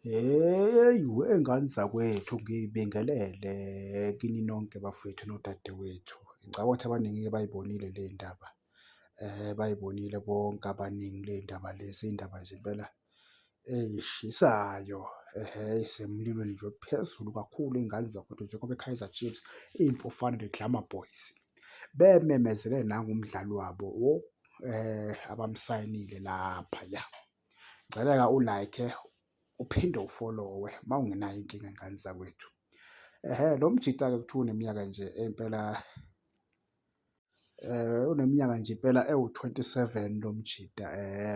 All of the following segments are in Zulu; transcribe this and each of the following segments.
Hheyi wey'ngane zakwethu, ngibingelele kini nonke bafowethu nodadewethu. Ngicabanga ukuthi abaningi-ke bayibonile le y'ndaba, bayibonile bonke abaningi le y'ndaba lezi, iy'ndaba nje impela ey'shisayo, ehhe, ey'semlilweni nje ophezulu kakhulu iy'ngane zakwethu njengoba i-Kaizer Chiefs, Iy'mpofane, The Glamour Boys, bememezele nangu umdlali wabo abamsayinile laphaya. Ngicela-ke u-like-e uphinde ufolowe uma ungenayo inkinga ngane zakwethu. Ehhe, lo mjita-ke kuthiwa uneminyaka nje impela uneminyaka nje impela ewu-27 lo mjita.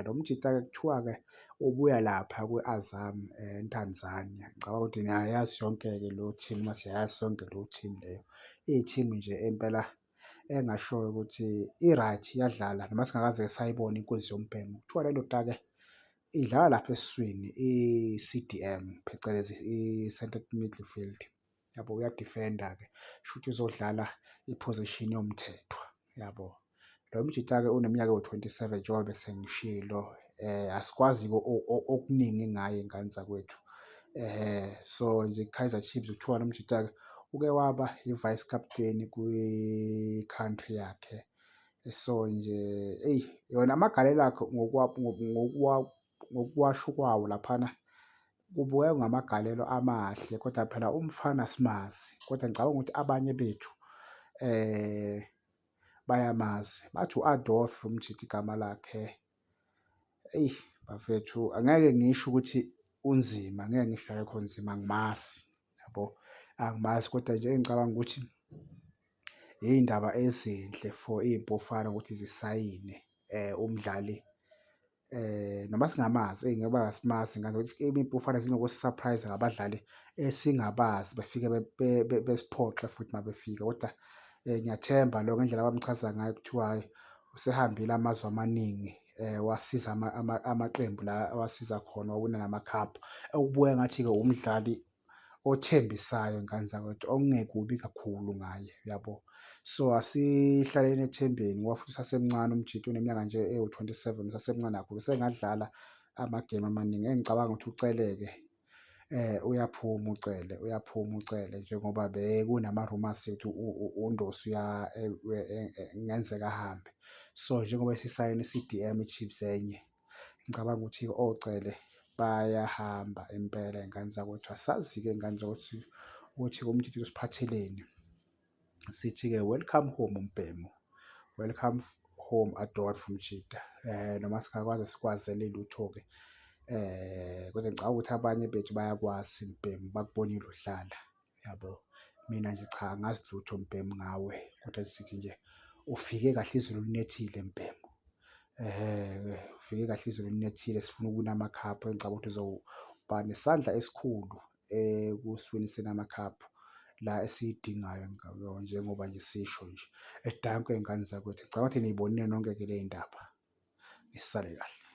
Lo mjita-ke kuthiwa-ke ubuya lapha kwi-Azam eTanzania. Ngicabanga ukuthi niyayazi yonke-ke leyo team siyayazi sonke leyo team leyo. Iyi-team nje impela engingasho-ke ukuthi i-right iyadlala noma singakaze sayibona inkunzi yombhemu. Kuthiwa le ndoda-ke idlala lapha esiswini i-CDM, phecelezi i-centre midfield, yabo uyadifenda-ke shuthi uzodlala i-position yoMthethwa, yabo. Lo mjita-ke uneminyaka ewu-27 njengoba bese ngishilo, asikwazi-ke okuningi ngaye ngane zakwethu. So nje i-Kaizer Chiefs kuthiwa lo mjita-ke uke waba i-vice captain kwi-country yakhe. So nje eyi yona amagalelo akhe ngokuwasho kwawo laphana kubukeka kungamagalelo amahle kodwa phela umfana asimazi, kodwa ngicabanga ukuthi abanye bethu bayamazi. Bathi u-Adolf umjita igama lakhe. Eyi bafethu angeke ngisho ukuthi unzima, angeke ngisho akekho nzima angimazi yabo, angimazi kodwa nje engicabanga ukuthi iy'ndaba ezinhle for Iy'mpofana ukuthi zisayine umdlali noma singamazi eyi ngoba asimazi Iy'mpofana zinokusi-surprise-a ngabadlali esingabazi befike besiphoxe futhi uma befika, kodwa ngiyathemba lo ngendlela abamchaza ngayo kuthiwa hhayi usehambile amazwe amaningi wasiza amaqembu la awasiza khona wawina namakhaphu. Okubukeka engathi-ke umdlali othembisayo ngane zakwethu, okungekubi kakhulu ngaye uyabo. So, asihlaleni ethembeni ngoba futhi usasemncane umjita uneminyaka nje ewu-27, usasemncane kakhulu, usengadlala amagemu amaningi. Engicabanga ukuthi uCele-ke uyaphuma uCele, uyaphuma uCele njengoba bekunama-rumours ethi uNdosi kungenzeka ahambe. So, njengoba isisayine i-CDM i-Chiefs enye, ngicabanga ukuthi oCele bayahamba impela y'ngane zakwethu. Asazi-ke y'ngane zakwethu ukuthi umjita uzosiphatheleni. Sithi-ke welcome home Mbhemu, welcome home Adolf mjita. Noma singakwaze sikwazele lutho-ke kodwa ngicabanga ukuthi abanye bethu bayakwazi Mbhemu, bakubonile udlala yabo. Mina nje cha, angazi lutho Mbhemu ngawe, kodwa sithi nje ufike kahle izulu linethile Mbhemu. Ehhe, ufike kahle izulu linethile sifuna ukuwina amakhaphu engicabanga ukuthi uzoba nesandla esikhulu ekusiwiniseni amakhaphu la esiyidingayo njengoba nje sisho nje. Danko y'ngane zakwethu, ngicabanga ukuthi niy'bonile nonke-ke le y'ndaba. Nisale kahle.